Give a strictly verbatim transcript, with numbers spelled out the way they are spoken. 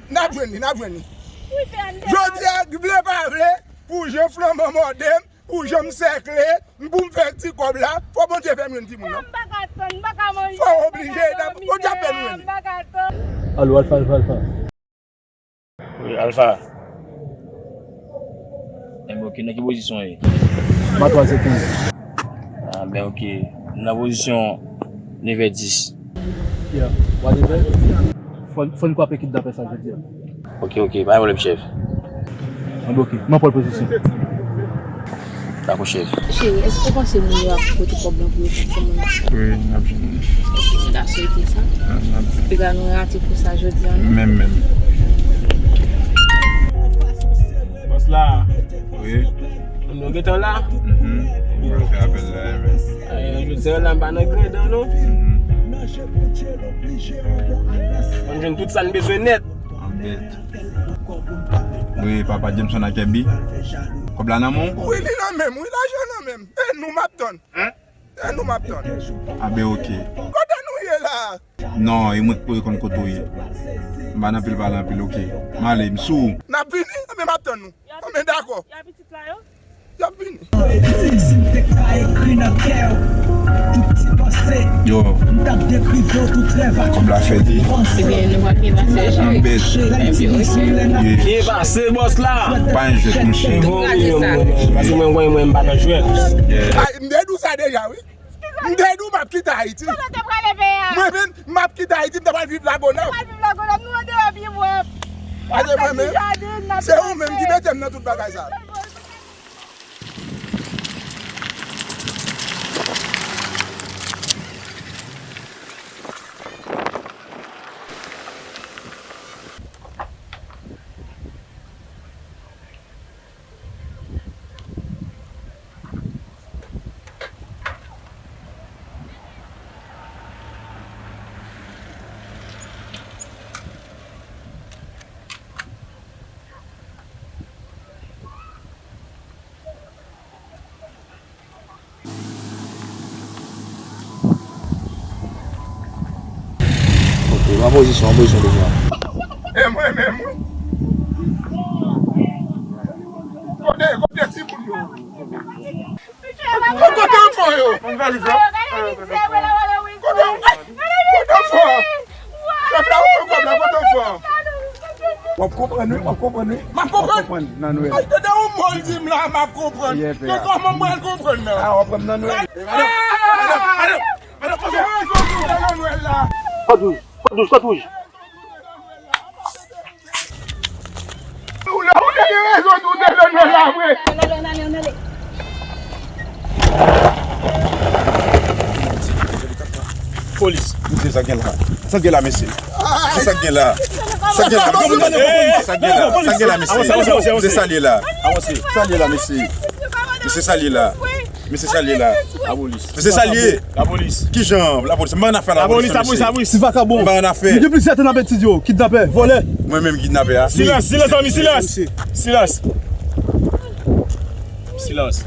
N ap jwenn li, n ap jwenn li. Jodi a, vle pa vle, pou jan flanman mòde m, pou jan m sèkle, m pou m fè ti kòb la, fò Bondye fè m jwenn timoun nan. Fò oblije, Bondye ap fè m jwenn li. Alo, Alfa, Alfa, Alfa. Wi, Alfa. Enben, oke, nan ki pozisyon w ye? M a twa sèt kenz. Ah, ben, oke. M nan pozisyon nevè dis. Yeah, whatever. Fò, fò n kwape kidnapè sa jodi a. Oke, oke, pa gen pwoblèm, chèf. Enben, oke, m an pòl pozisyon. Dakò, chèf. Cheri, èske w panse moun yo ap pote kòb lan pou yo fè timoun nan? Wi, n ap jwenn li. Oke, m ta swete sa. N ap jwenn li. Piga nou rate kou sa jodi a, non? Menm, menm. Bòs la. Wi. Nou gentan la? Mhm. Ou pral fè apèl la, wi. Eh, jodi a la, m pa nan gredan, non. Mhm. Mwen jwenn tout sa n bezwen nèt. Anbèt. Wi, papa Jameson ak Kèbi. Kòb la nan men w? Wi, li nan men m, wi, lajan nan men m. E nou m ap tann. E nou m ap tann. A ben, oke. Kote nou ye la? Non, e mwen ki pou rekonn kote w ye. M pa nan anpil pale anpil, oke. M ale, m sou ou. N ap vini, anben m ap tann nou. Anben dakò. Y a pitit la yo? Y ap vini. Si, si m te ka ekri nan kè w tout ti panse, yo, m t ap dekri pou w tout rèv ak tout ti panse. Ebyen, nou pa byen pase, cheri. Anbèt. Byen pase, bòs la. Pa yon jwèt, monchè. Pase mwen, mwen, mwen, m pa nan jwèt. Yeah. Ay, m te di w sa deja, wi. M te di w m ap kite Ayiti. Kote w te prale peyi a? Mwen menm, m ap kite Ayiti, m ta pral viv Lagonav. Pral viv Lagonav, nou andeyò pi pwòp. Pase mwen menm, se ou menm ki mete m nan tout bagay sa. Ok, nan pozisyon, nan pozisyon deja. E mwen menm, wi. Kote, kote timoun yo? Kote anfan yo? Kote, kote anfan? Chèf la, ou pran kòb la, kote anfan? W ap konprann, wi, w ap konprann, wi. M ap konprann. W ap konprann nan Nwèl. Ay, tande yon mo l di m la, m ap konprann. Yeah, men kòman m pral konprann nan? A, w ap konprann nan Nwèl. Madanm, madanm, madanm, madanm, madanm, madanm, madanm, madanm, madanm, madanm, Kòd wouj, kòd wouj, kòd wouj. Ou te gen rezon tou, te nan Nwèl la vre. Polis. Mesye, sa gen la? Sa gen la, mesye? Mesye, sa gen la? Sa gen la? Sa gen la? Sa gen la, mesye? Avanse, avanse, avanse, avanse. Mesye, sa l ye la? Avanse. Sa l ye la, mesye? Mesye, sa l ye la? Mesye, sa l ye la? Lapolis. Mesye, sa l ye? Lapolis. Kijan lapolis? M pa nan afè lapolis, lapolis, mesye. Lapolis, lapolis. Ti vakabon. M pa nan afè. Li gen plizyè tan nan etid yo. Kidnapè, vòlè. Mwen menm kidnapè a? Silans, silans, zanmi, silans. Silans.